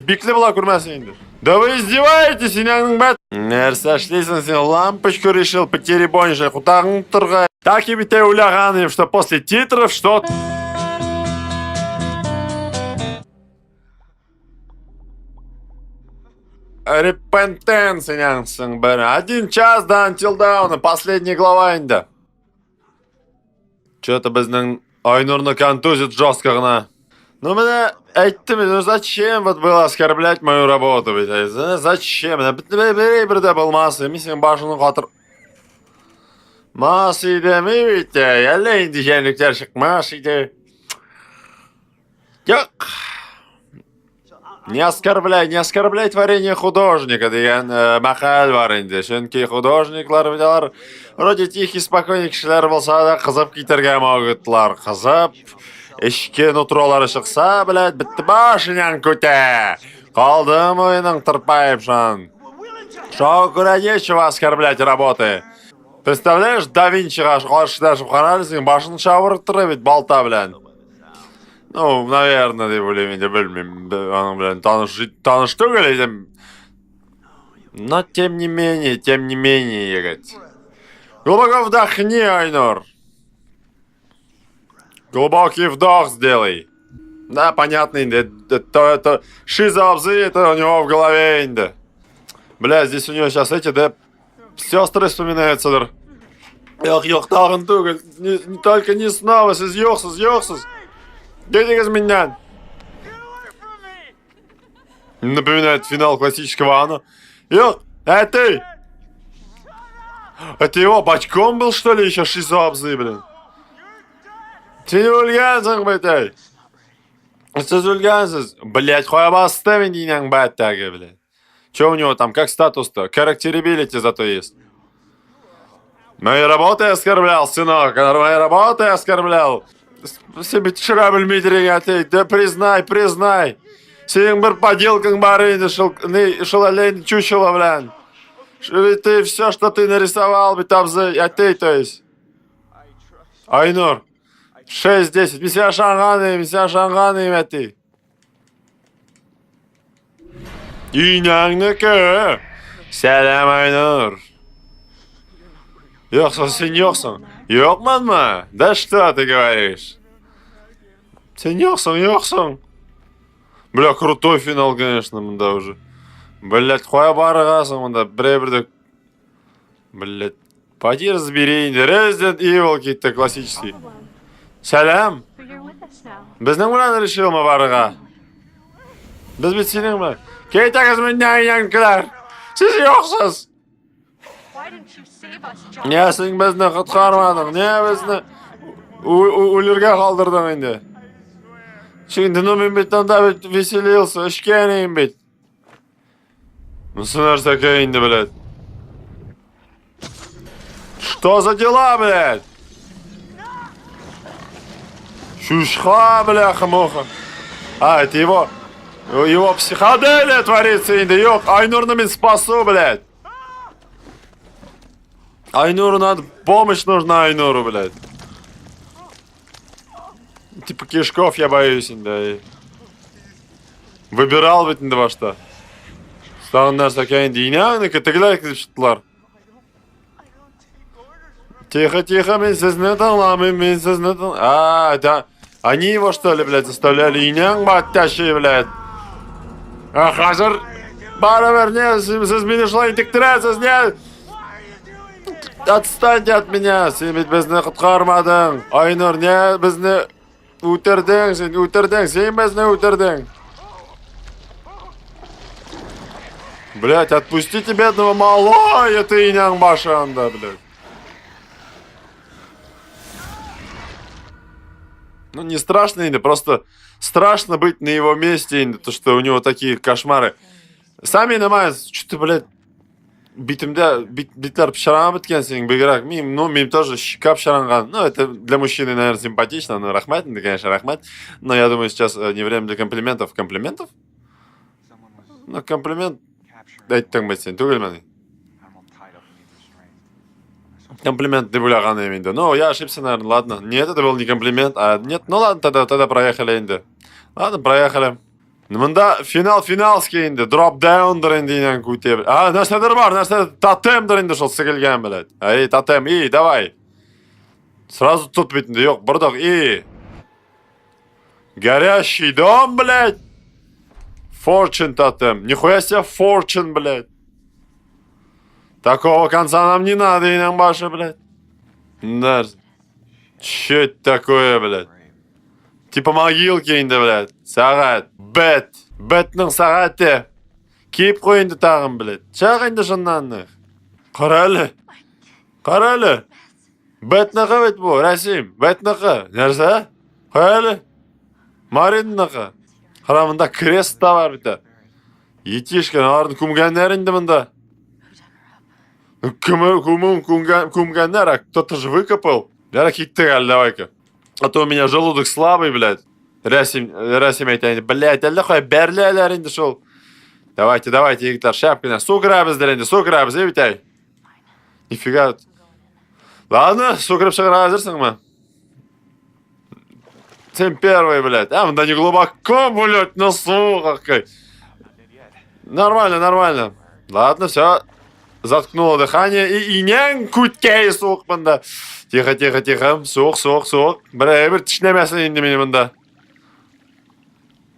Бикле була күрмәсен инде. Да вы издеваетесь, инәңнең бәт. Нәрсә эшлисең син? Лампочку решил потеребонишь, кутагың торга. Так и бит уйлаган идем, что после титров что Repentance инәңсең бер. Один час до Until Dawn, последняя глава инде. Что-то безнең Айнурны контузит жестко гына. Ну, менә әйттем, ну зачем вот было оскорблять мою работу ведь? Зачем? Бер дә булмас, мин синең башыңны катыр. Мас иде, бит, әллә инде җәнлекләр чыкмас иде. Юк. Не оскорбляй, не оскорбляй творение художника дигән мәкаль бар инде. Чөнки художниклар бит алар вроде тихий, спокойный кешеләр булса да кызып китәргә могутлар. Кызып, эчке нутролары чыкса, блядь, бетте башыңнан күтә. Калдым уеның тырпаеп шан. Шуңа күрә нечего оскорблять работы. Представляешь, да Винчига каршылашып карарсың, башын чабырып тора бит балта белән. Ну, наверное, дип уйлыйм инде, белмим. Аның белән таныш, таныш түгел идем. Но тем не менее, егет. Глубоко вдохни, Айнур. Глубокий вдох сделай. Да, понятно, инде. Это Шиза абзый, это у него в голове инде. Бля, здесь у него сейчас эти, да, сестры вспоминаются. Дыр. Юк, юк, тагын түгел. Не, не только не снова, сез юксыз, юксыз. Китегез миннән. Напоминает финал классического Ана. Юк, әти! Это его бачком был, что ли, еще Шизо абзый, блин? Син үлгәнсең бит, әй. Сез үлгәнсез. Блять, кая басты мин инәң бәттәге, блядь. Че у него там, как статус-то? Характерибилити зато есть. Мои работы оскорблял, сынок, мои работы оскорблял. Син бит төшерә белми әти. Да признай, признай. Синең бер поделкаң бар инде, шул, не, шул әллә инде чучело белән. Ты все, что ты нарисовал, бит абзый, әти, то есть. Айнур, 6-10. Мин сиңа ышанган идем, мин сиңа ышанган идем, әти. Инәңнеке! Сәлам, Айнур. Юксың, син юксың. Юкмынмы? Да что ты говоришь? Син юксың, юксың. Бля, крутой финал, конечно, монда уже. Блять, кая барыгасың монда? Берәй дә. Блять, поди разбери инде. Resident Evil китте классический. Сәлам. Безнең белән решилме барырга? Без бит синең белән. Китегез миннән, янкилар. Сез юксыз. Не син безне коткармадың, не безне үлергә калдырдың инде. Şimdi ну мин бит анда бит веселился, эчкән идем бит. Монысы нәрсәкәй инде, блядь? Что за дела, блядь? Чушка, бляха-муха. А, это его... Его психоделия творится инде. Юк, Айнурны мин спасу, блядь. Айнуру надо... Помощь нужна Айнуру, блядь. Типа кишков я боюсь, инде. Выбирал бит инде башта. Тагын нәрсәкәй инде. Инәнеке тегеләр килеп чыктылар. Тихо, тихо, мин сезне тыңламыйм, мин сезне тың... А, это... Они его, что ли, блядь, заставляли? Инәң баттящий, блядь. А, хәзер... Барыбер, не, сез мине шулай интектерәсез, не? Отстаньте от меня, син бит безне коткармадың. Айнур, не, безне үтердең, син үтердең, син безне үтердең. Блять, отпустите бедного малая, ты инәң башы анда, блядь. Ну, не страшно инде, просто страшно быть на его месте инде, то, что у него такие кошмары. Сами нормально, что-то, блядь, битемдә бит, битләр пычрана беткән синең бигрәк. Мин, ну, мин тоже щека пычранган. Ну, это для мужчины, наверное, симпатично. Ну, рәхмәт инде, конечно, рәхмәт. Но я думаю, сейчас не время для комплиментов. Комплиментов? Ну, комплимент әйттең бит син, түгелмени? Комплимент дип уйлаган идем инде. Ну, я ошибся, наверное, ладно. Нет, это был не комплимент, а нет, ну ладно, тогда проехали инде. Ладно, проехали. Монда финал финалский инде, drop down'дыр инде инәң күте. А, нәрсәдер бар, нәрсә тотемдыр инде шул сигелгән, блядь. Эй, тотем, и, давай. Сразу тут бит инде, юк, бордык, и. Горящий дом, блядь. Fortune тотем. Нихуя себе Fortune, блядь. Такого конца нам не надо, инәң башы, блядь. Да. Че это такое, блядь? Типа могилки инде, блядь. Сәгать. Бет. Бетнең сәгате. Киеп куй инде тагын, блядь. Чык инде шуннан. Кара әле. Кара әле. Бетнеке бит бу, Рәсим. Бетнеке. Нәрсә? Кара әле. Маринныкы. Кара монда крест та бар бит. Етишкин, аларны күмгәннәр инде монда. Кем күмүн күмгәннәр, а кто-то же выкопал. Ярар, киттек әле, давай-ка. А то у меня желудок слабый, блядь. Рәсим, Рәсим әйтә инде, блядь, әллә кая бәрләләр инде шул. Давайте, давайте, егетләр, шәп кенә. Су керәбездер инде, су керәбез, әй бит әй. Нифига. Ладно, су кереп чыгарга әзерсеңме? Син первый, блядь. А, монда не глубоко, блядь, на су какой. Нормально, нормально. Ладно, все. Заткнуло дыхание и инәң күткәй суык монда. Тихо, тихо, тихо. Суык, суык, суык. Бер әйбер тешләмәсен инде мине монда.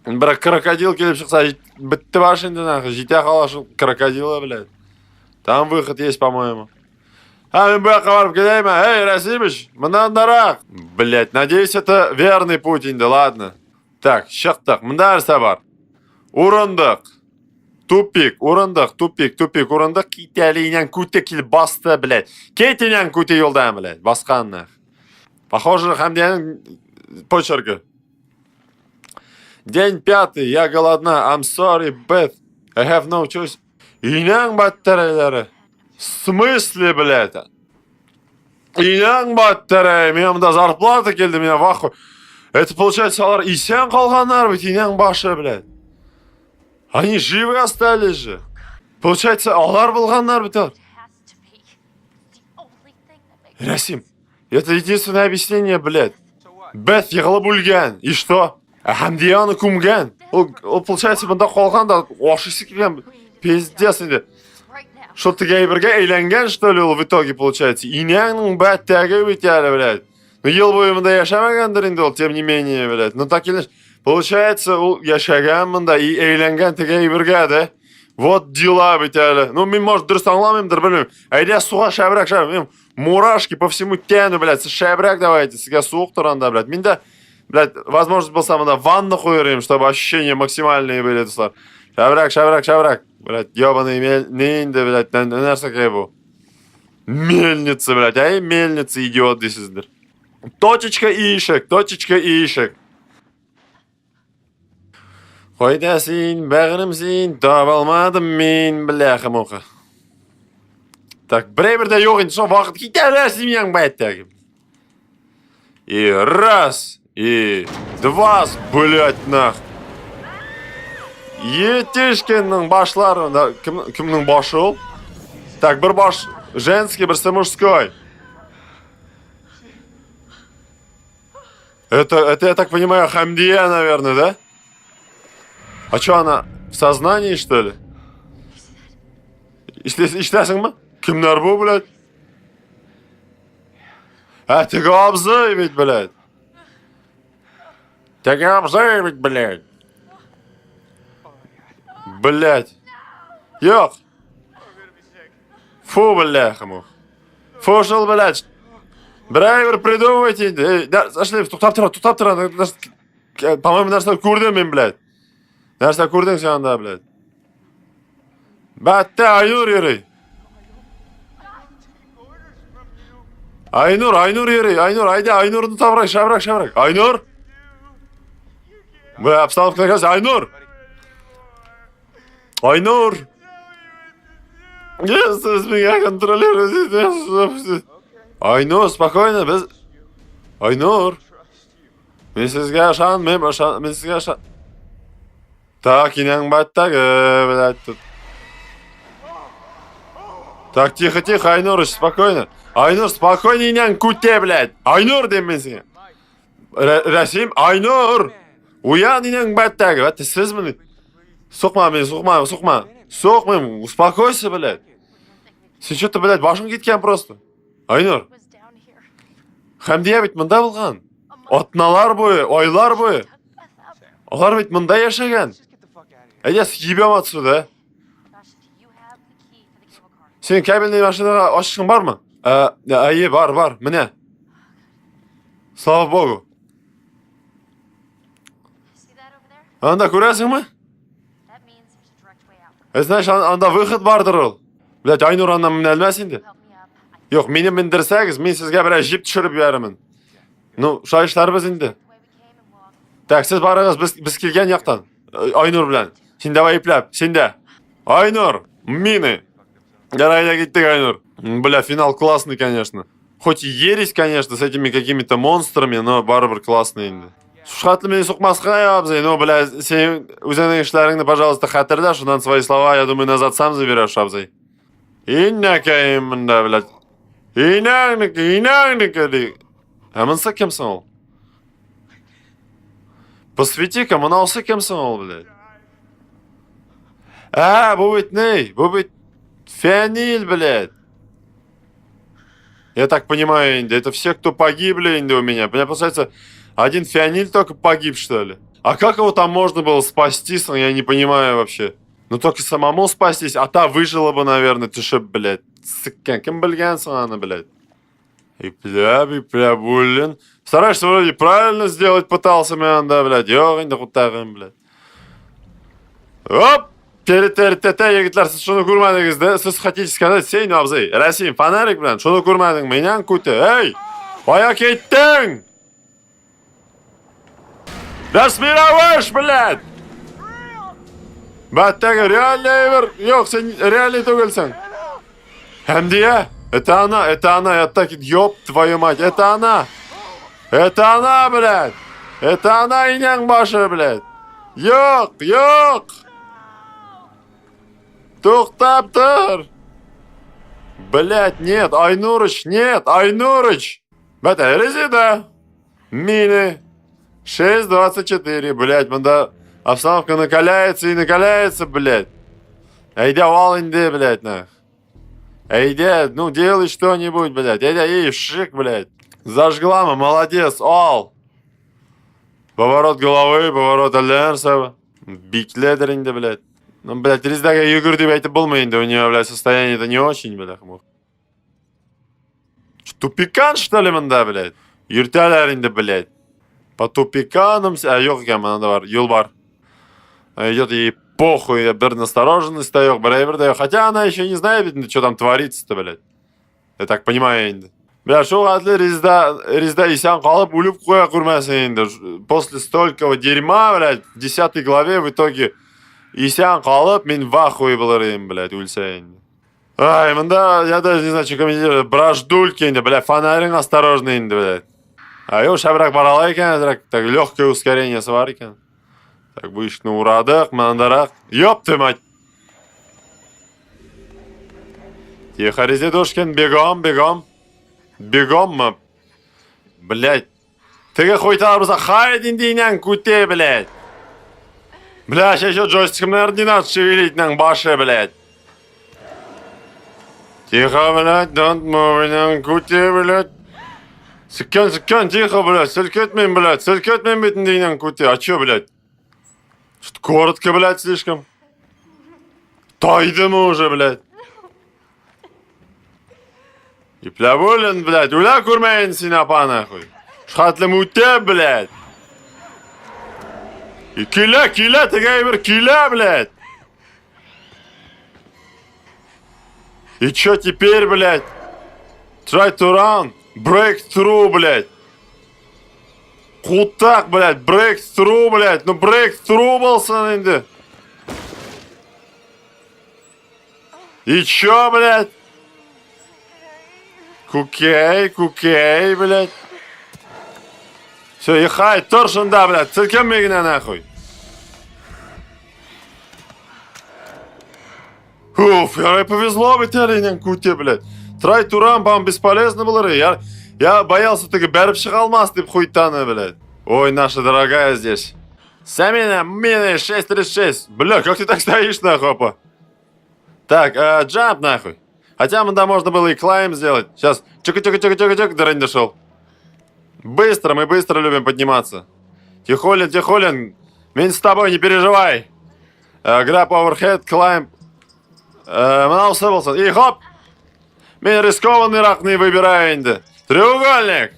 Бер крокодил килеп чыкса, бетте баш инде нахуй. Җитә кала шул крокодила, блядь. Там выход есть, по-моему. А, мин бу якка барып киләйме? Эй, Рәсимыч, моннан дарак. Блядь, надеюсь, это верный путь инде, ладно. Так, чыктык. Монда нәрсә бар? Урындык. Тупик, урындык, тупик, тупик, урындык. Кит әле инәң күте килеп басты, блядь. Кит инәң күте юлдан, блядь. Баскан нах. Похоже, Хамдиянең почеркы. День пятый, я голодна. I'm sorry, Beth. I have no choice. Инәң батареялары. В смысле, блядь? Инәң батарея. Миңа монда зарплата килде, меня в ахуй. Это получается, алар исән калганнар бит, инәң башы, блядь. Они живы остались же. Получается, алар булганнар бит. Алар. Рәсим, это единственное объяснение, блядь. Бет егылып үлгән. И что? Ә Хәмдия аны күмгән. Ул, ул получается, монда калган да ашыйсы килгән. Пиздец инде. Шул теге әйбергә әйләнгән, что ли, ул в итоге, получается. Инәңнең бәттәге бит әле, блядь. Ну, ел буе монда яшәмәгәндер инде ул, тем не менее, блядь. Ну, так или получается, ул яшәгән монда и әйләнгән теге әйбергә, да? Вот дела бит әле. Ну, мин, может, дөрес аңламыймдыр, белмим. Әйдә суга шәбрәк, шәбрәк. Мин мурашки по всему тәну, блядь. Сез шәбрәк давайте, сезгә суык торганда, блядь. Мин дә, блядь, возможность булса, монда ванна куер чтобы ощущения максимальные были, дуслар. Шәбрәк, шәбрәк, шәбрәк. Блядь, ебаный мел... Не инде, блядь, нәрсә бу? Мельница, блядь, ай мельница, идиот дисездер. Точечка и ишек, точечка и ишек. Кайда син, бәгырем син, таба алмадым мин, бляха-муха. Так, бер дә юк инде, шул вакыт китә дә семьяң бәттәге. И раз, и два, блядь, нах. Етишкинның башлары, да, кем, кемнең башы ул? Так, бер баш женский, берсе мужской. Это, я так понимаю, Хамдия, наверное, да? А что, она в сознании, что ли? Ишетәсеңме? Кемнәр бу, блядь? А, теге абзый бит, блядь. Теге абзый бит, блядь. Блядь. Юк. Фу, бляха, мух. Фу, шул, блядь. Берәр придумывайте инде. Эй, да, зашли, туктап тор, туктап тор. По-моему, нәрсә күрдем мин, блядь. Нәрсә күрдең син анда, блядь? Бәттә Айнур йөри. Айнур, Айнур йөри. Айнур, айда, Айнурны табрак, шәбрәк, шәбрәк. Айнур! Бля, обстановка такая, Айнур! Айнур! Сез миңа контролируете. Айнур, спокойно, без... Айнур! Мин сезгә ышанмыйм, ышан... мин сезгә ышан... Так, инәң баттагы, блядь, тут. Так, тихо, тихо, Айнур, спокойно. Айнур, спокойно, инәң күте, блядь. Айнур, дим мин сиңа. Рәсим, Айнур! Уян, инәң бәттәге, бәтте сезмени? Сукма мине, сукма, сукма. Сукмыйм, успокойся, блядь. Син что-то, блядь, башың киткән просто. Айнур. Хәмдия бит монда булган. Атналар буе, айлар буе. Алар бит монда яшәгән. Әйдә, съебем отсюда. Син кабельный машинага ачкың бармы? Ә, әйе, бар, бар, менә. Слава богу. Анда күрәсеңме? Ә знаешь, анда выход бардыр ул. Блядь, Айнур аннан менә алмас инде. Юк, мине мендерсәгез, мин сезгә берәр җип төшереп җибәрермен. Ну, шулай эшләрбез инде. Так, сез барыгыз, без, без килгән яктан. Э, Айнур белән. Син давай ипләп, син дә. Айнур, мины. Ярай да киттек, Айнур. Бля, финал классный, конечно. Хоть и ересь, конечно, с этими какими-то монстрами, но барыбер классный инде. Шухатлы мине сукмаска, я абзый, ну, бля, син үзеңнең эшләреңне, пожалуйста, хәтерлә, шуннан свои слова, я думаю, назад сам заберешь, абзый. Иннәкәем монда, блядь. Инәңнеке, инәңнеке, ди. Ә монысы кем соң ул? Посвети-ка, монысы кем соң ул, блядь? Ә, бу бит ни? Бу бит Фәнил, блядь. Я так понимаю, инде, это все, кто погибли, инде, у меня. У меня, получается, один Фианиль только погиб, что ли? А как его там можно было спасти, я не понимаю вообще. Ну только самому спастись, а та выжила бы, наверное, төшеп, блядь. Сиккән, кем белгән соң аны, блядь? Ипләп, ипләп, блин. Стараешься вроде правильно сделать пытался, мен анда, блядь. Юк, инде кутагым, блядь. Оп! Тери тери тәтә егетләр, сез шуны күрмәдегез дә? Сез хотите сказать, син абзый, Рәсим, фонарик белән шуны күрмәдеңме? Инәң күте. Эй! Кая киттең? Да смироваш, блядь! Бәттәге реальный бер, юк, син реальный түгелсең. Хәмдия, это она, это она, я так, ёб твою мать, это она. Это она, блядь. Это она инәң башы, блядь. Юк, юк. Туктап тор. Блядь, нет, Айнурыч, нет, Айнурыч. Бәтә, Резида. Мины. 6.24, блядь, монда обстановка накаляется и накаляется, блядь. Әйдә, ал инде, блядь, нах. Әйдә, ну делай что-нибудь, блядь. Әйдә, эй, шик, блядь. Зажгла мы, молодец, ал. Поворот головы, поворот әллә нәрсә. Бикледер инде, блядь. Ну, блядь, Резидәгә йөгер дип әйтеп булмый инде, у нее, блядь, состояние-то не очень, блядь. Тупикан, что ли, монда, блядь? Йөртәләр инде, блядь. По тупиканам... Ә, юк икән, монда бар, юл бар. Идет ей похуй, бер настороженность та юк, бер әйбер дә юк. Хотя она еще не знает, бит, что там творится-то, блядь. Я так понимаю инде. Бля, шул хәтле Резда, Резда исән калып үлеп куя күрмәсен инде. После столького дерьма, блядь, в 10 главе в итоге исән калып, мин в ахуе булыр идем, блядь, үлсә инде. Ай, монда я даже не знаю, что комментировать. Браждульки инде, бля, фонарың осторожно инде, блядь. А юк, шәбрәк бара ала икән, әзрәк, так легкое ускорениесе бар икән. Так, бу ишекне урадык, мондарак. Ёб ты мать! Тихо, Резидушкин, бегом, бегом. Бегом мы. Блядь. Теге хуйталар булса, хайд инде инәң күте, блядь. Бля, сейчас еще джойстиком, наверное, не надо шевелить нам баше, блядь. Тихо, блядь, don't move, инәң күте, блядь. Сиккән, сиккән, тихо, блядь, селкетмим, блядь, селкетмим бит инде инәң күте. А чё, блядь? Что-то коротко, блядь, слишком. Тайдымы уже, блядь? Ипләбуллин, блядь, үлә күрмәен син, апа, нахуй. Шхатлым үтә, блядь. И килә, килә, теге әйбер килә, блядь. И чё теперь, блядь? Try to run, break through, блядь. Кутак, блядь, break through, блядь. Ну, break through булсын инде. И чё, блядь? Кукей, кукей, блядь. Все, ехай, тор шунда, блядь. Селкенми генә нахуй. Уф, ярай повезло бит әле инәң күте, блядь. Try to run, по бесполезно было. Я боялся, теге бәреп чыга алмас дип хуйтаны, блядь. Ой, наша дорогая здесь. Самина, мины, 6.36. Бля, как ты так стоишь, нахуй, опа? Так, jump, нахуй. Хотя да, можно было и climb сделать. Сейчас, чик-чик-чик-чик-чик, дырень дошел. Быстро, мы быстро любим подниматься. Тихолин, Тихолин, мин с тобой, не переживай. Grab overhead, climb. Менә булсын. И хоп! Мин рискованныйракны выбираю инде. Треугольник!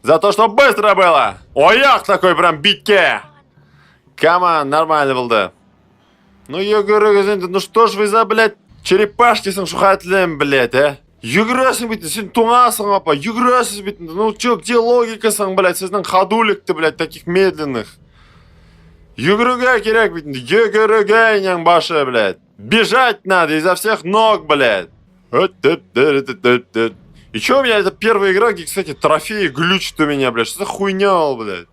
За то, что быстро было! Аяк такой прям биткә! Come on, нормально булды. Ну, йөгерегез инде, ну что ж вы за, блядь, черепашкисың шухатлем, блядь, а? Йөгерәсең бит, син туңасың, апа, йөгерәсез бит. Ну чё, где логика соң, блядь, сезнең ходулик-то, блядь, таких медленных? Йөгерергә кирәк бит инде, йөгерергә инәң башы, блядь. Бежать надо изо всех ног, блядь. И чё у меня это первая игра, где, кстати, трофеи глючат у меня, блядь. Что за хуйня, блядь?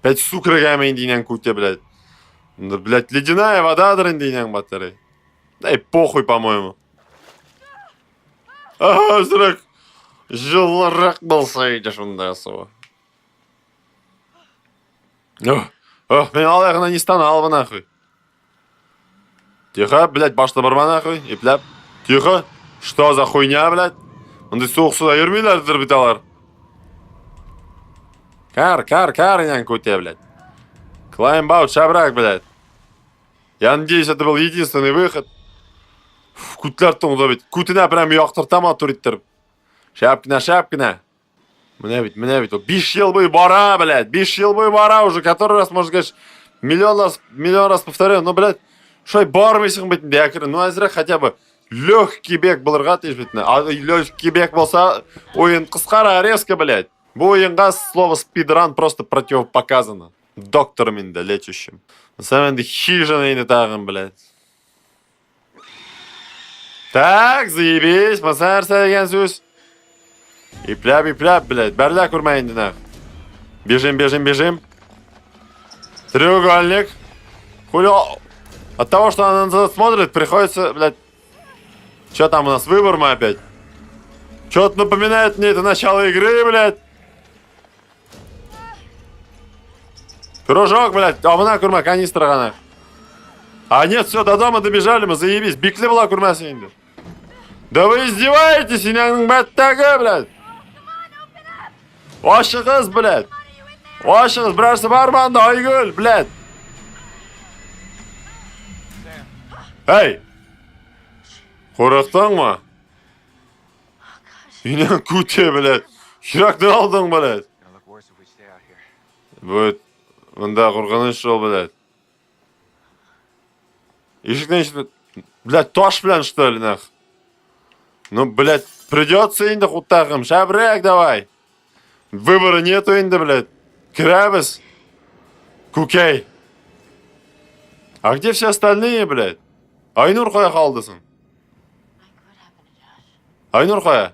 Опять су керергәме инде инәң күте, блядь. Да, блядь, ледяная вода инде инәң батыры. Да и похуй, по-моему. Азрак җылырак булса иде шунда су. Ох, ох, мин алай гына не стану, алып нахуй. Тихо, блядь, башны борма нахуй, ипләп. Тихо. Что за хуйня, блядь? Мондый суык суда йөрмиләрдер бит алар. Кар, кар, кар, инәң күте, блядь. Climb out, шәбрәк, блядь. Я надеюсь, это был единственный выход. Күтләр туңды бит. Күтенә прям яктырта матур иттереп. Шәп кенә, шәп кенә. Менә бит, менә бит. 5 ел буе бара, блядь. 5 ел буе бара уже. Который раз, можно сказать, миллион раз повторяю. Но, блядь, шулай бармыйсың бит инде әкрен. Ну, әзрәк хотя бы легкий бег булырга тиеш бит. А легкий бег булса, уен кыскара резко, блядь. Бу уенга слово спидран просто противопоказано. Доктором инде лечащим. Сам инде хижина инде тагын, блядь. Так, заебись, монысы нәрсә дигән сүз? Ипләп, ипләп, блядь, бәрелә күрмә инде нах. Бежим, бежим, бежим. Треугольник. Хули... От того, что она назад смотрит, приходится, блядь... Что там у нас, выбор мы опять? Что-то напоминает мне это начало игры, блядь. Кружок, блядь, абына күрмә, канистра гына. А нет, все, до дома добежали мы, заебись. Бикле була күрмәсен инде. Да вы издеваетесь, инәңнең бәттәге, блядь. Ачыгыз, блядь. Ачыгыз, берәрсе бармы анда, Айгөл, блядь. Эй! Курыктыңмы? Инәң күте, блядь. Йөрәкне алдың, блядь. Будет монда куркыныч шул, блядь. Ишектән ишетеп, блядь, таш белән, что ли, нах? Ну, блядь, придется инде кутагым. Шәбрәк давай. Выбора нету инде, блядь. Керәбез. Күкәй. А где все остальные, блядь? Айнур кая калды соң? Айнур кая?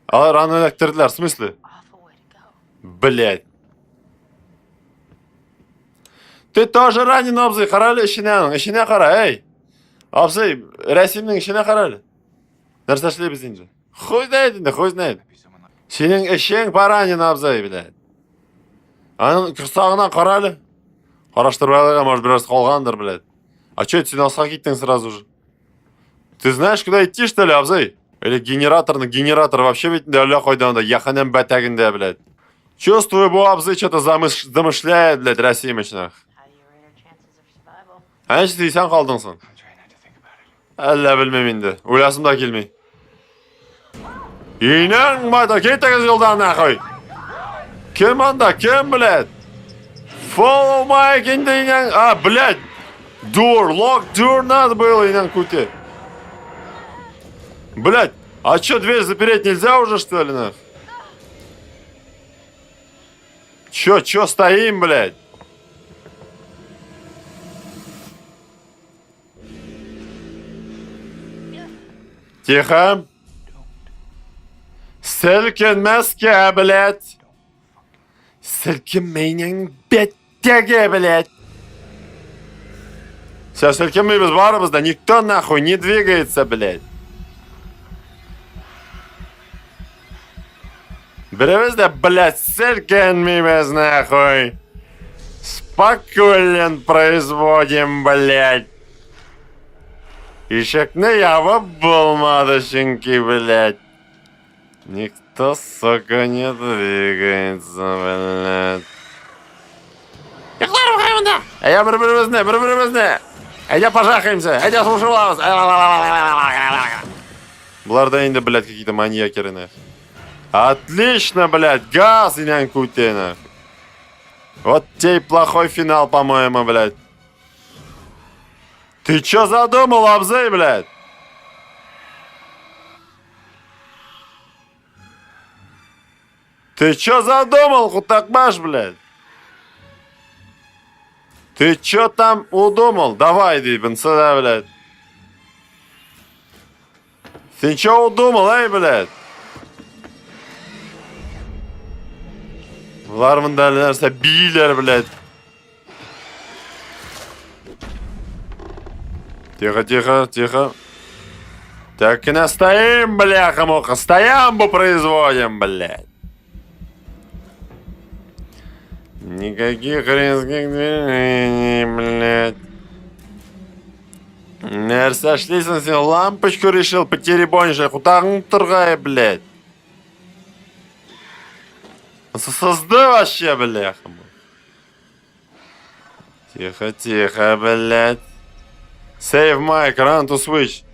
Алар аны эләктерделәр, в смысле? Блядь. Ты тоже ранен, абзый, кара әле эченә аның, эченә кара, эй. Абзый, Рәсимнең эченә кара әле. Нәрсә эшлибез инде? Хуй знает инде, хуй знает. Синең эчең поранен, абзый, блядь. Аның корсагына кара әле. Караштырып алырга, может, бераз калгандыр, блядь. А чё это син аска киттең сразу же? Ты знаешь, куда идти, что ли, абзый? Или генераторны, генератор вообще ведь әллә кайда анда, җәһәннәм бәтәгендә, блядь. Чувствую, бу абзый что-то замышляет, блядь, Рәсимыч, нах. Ә ничек исән калдың соң? Әллә белмим инде. Уйласым да килми. Инәң бата, китегез юлдан нахуй. Кем анда? Кем, блядь? Follow Mike инде инәң. А, блядь. Door, lock door надо было, инәң күте. Блядь, а чё, дверь запереть нельзя уже, что ли, нах? Чё, чё стоим, блядь? Тихо. Селкенмәскә, блядь. Селкенмә инәң бәттәге, блядь. Все, селкенмибез барыбыз да, никто нахуй не двигается, блядь. Беребез дә, блядь, селкенмибез нахуй. Спокойлен производим, блядь. Ишекне ябып булмады чөнки, блядь. Никто, сука, не двигается, блядь. Йоклар бугай монда. Әйдә бер-беребезне, бер-беребезне. Әйдә пожахаемся, әйдә сугышып. Болар да инде, блядь, какие-то маньякеры, нахуй. Отлично, блядь, газ инәң күте, нахуй. Вот те и плохой финал, по-моему, блядь. Ты чё задумал, абзый, блядь? Ты чё задумал, Кутакбаш, блядь? Ты чё там удумал? Давай, дибен, сюда, блядь. Ты чё удумал, эй, блядь? Болар монда әле нәрсә бииләр, блядь. Тихо, тихо, тихо. Так и настоим, бляха-муха, стоямбу производим, блядь. Никаких резких движений, блядь. Нәрсә эшлисең син? Лампочку решил потеребонишь, кутагың торгай, блядь. Сызды вообще, бляха. Тихо, тихо, блядь. Save mic, run to switch.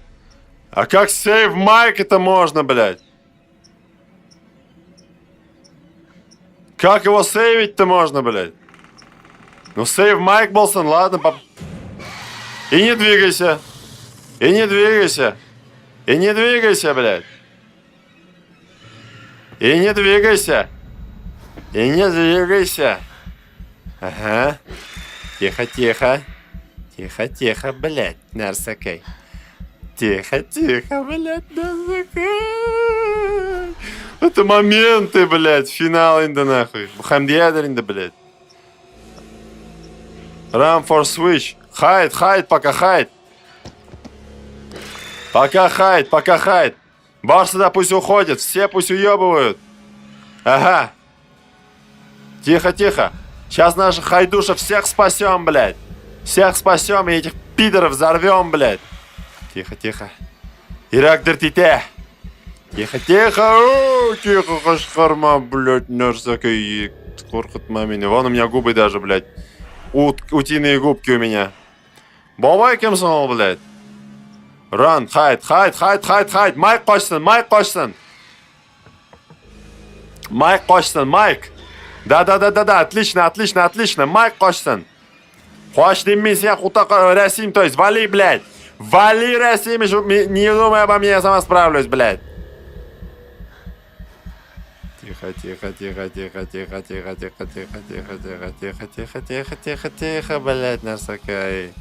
А как save mic это можно, блядь? Как его сейвить-то можно, блядь? Ну, save mic булсын, ладно, поп... И не двигайся. И не двигайся. И не двигайся, блядь. И не двигайся. И не двигайся. Ага. Тихо, тихо. Тихо, тихо, блядь, нәрсәкәй. Тихо, тихо, блядь, нәрсәкәй. Это моменты, блядь, финал инде нахуй. Бу Хәмдиядер инде, блядь. Run for switch. Hide, hide, пока hide. Пока hide, пока hide. Барсы да пусть уходят, все пусть уебывают. Ага. Тихо, тихо. Сейчас наша Хайдуша всех спасем, блядь. Всех спасем и этих пидоров взорвем, блядь. Тихо, тихо. Йөрәк дерт итә. Тихо, тихо. О, тихо, кычкырма, блядь, нәрсәкәй. Куркытма мине. Вон у меня губы даже, блядь. Утиные губки у меня. Бабай кем соң ул, блядь? Run, hide, hide, hide, hide, hide. Майк качсын, Майк качсын. Майк качсын, Майк. Да, да, да, да, да, отлично, отлично, отлично. Майк качсын. Кач дим мин сиңа кутак Рәсим, то есть вали, блядь. Вали, Рәсим, не думай обо мне, я сама справлюсь, блядь. Тихо, тихо, тихо, тихо, тихо, тихо, тихо, тихо, тихо, тихо, тихо, тихо, тихо, тихо, тихо, блядь, нәрсәкәй.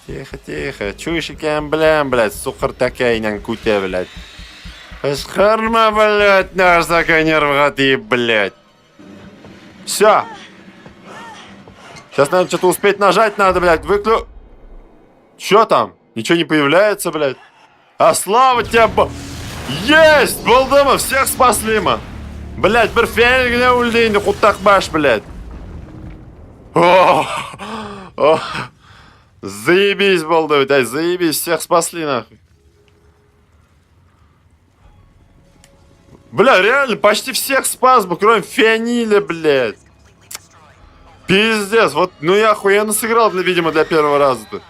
Тихо, тихо. Чуешь икән беләм, блядь, сукыр тәкәйнең күте, блядь. Кычкырма, блядь, нәрсәкәй нервга тиеп, блядь. Все. Сейчас, наверное, что-то успеть нажать надо, блядь. Выклю... Че там? Ничего не появляется, блядь. А слава тебе, Есть! Булдымы? Всех спасли мы. Блядь, бер Фәнил генә үлде инде, кутакбаш, блядь. О, о, заебись булды, блядь, заебись, всех спасли, нахуй. Бля, реально, почти всех спас бы, кроме Фианиля, блядь. Пиздец, вот, ну я охуенно сыграл, видимо, для первого раза-то.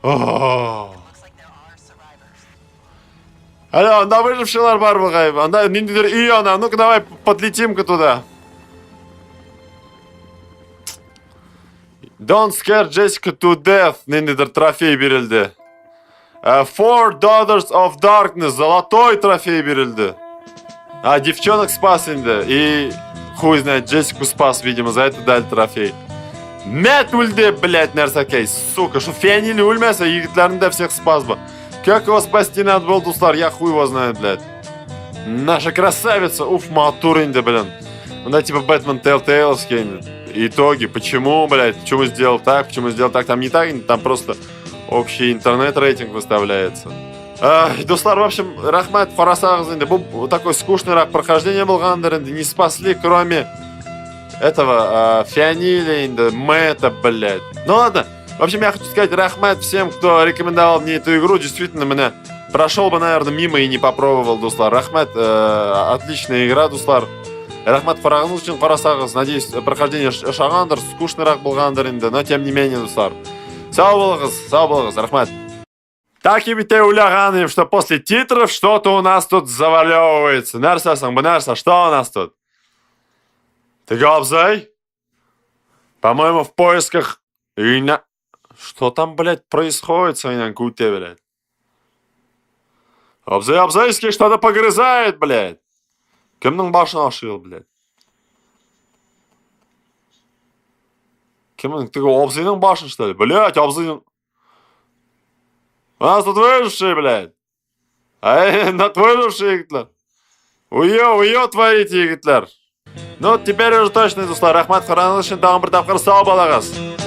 О. Алло, анда выжившийлар бар бугай. Анда ниндидер өй ана. Ну-ка давай подлетим-ка туда. Don't scare Jessica to death. Ниндидер трофей бирелде. Four Daughters of Darkness. Золотой трофей бирелде. А, девчонок спас инде. И хуй знает, Джессику спас, видимо, за это дали трофей. Мэтт үлде, блядь, нәрсәкәй, сука. Шул Фианиль үлмәсә, егетләрне дә всех спас бы. Как его спасти надо было, дуслар, я хуй его знает, блядь. Наша красавица, уф, матур инде, блин. Ну да, типа Бэтмен Telltale'ский инде. Итоги, почему, блядь, почему сделал так, почему сделал так, там не так, там просто общий интернет-рейтинг выставляется. Дуслар, в общем, рәхмәт, карасагыз инде. Бу такой скучныйрак прохождение булгандыр инде. Не спасли, кроме... этого Фианиля инде, Мэтта, блядь. Ну ладно, в общем, я хочу сказать рәхмәт всем, кто рекомендовал мне эту игру. Действительно, менә прошел бы, наверное, мимо и не попробовал, дуслар. Рәхмәт, отличная игра, дуслар. Рәхмәт караганыгыз өчен карасагыз. Надеюсь, прохождение ошагандыр, скучныйрак булгандыр инде, но тем не менее, дуслар. Сау булыгыз, сау булыгыз, рәхмәт. Так и бит уйлаган идем, что после титров что-то у нас тут завалевывается. Нәрсә соң, бу нәрсә, что у нас тут? Теге абзый? По-моему, в поисках. Что там, блядь, происходит с Куте, блядь? Абзый абзыйский что-то погрызает, блядь. Кемнең башын ашый ул, блядь? Кемнең? Теге абзыйның башын, что ли? Блядь, абзыйның. У нас тут выжившие, блядь. Ай, нык выжившие, егетләр. Уе, уе творите, егетләр. Ну, теперь уже точно, дуслар. Рәхмәт караганыгыз өчен тагын бер тапкыр сау булыгыз.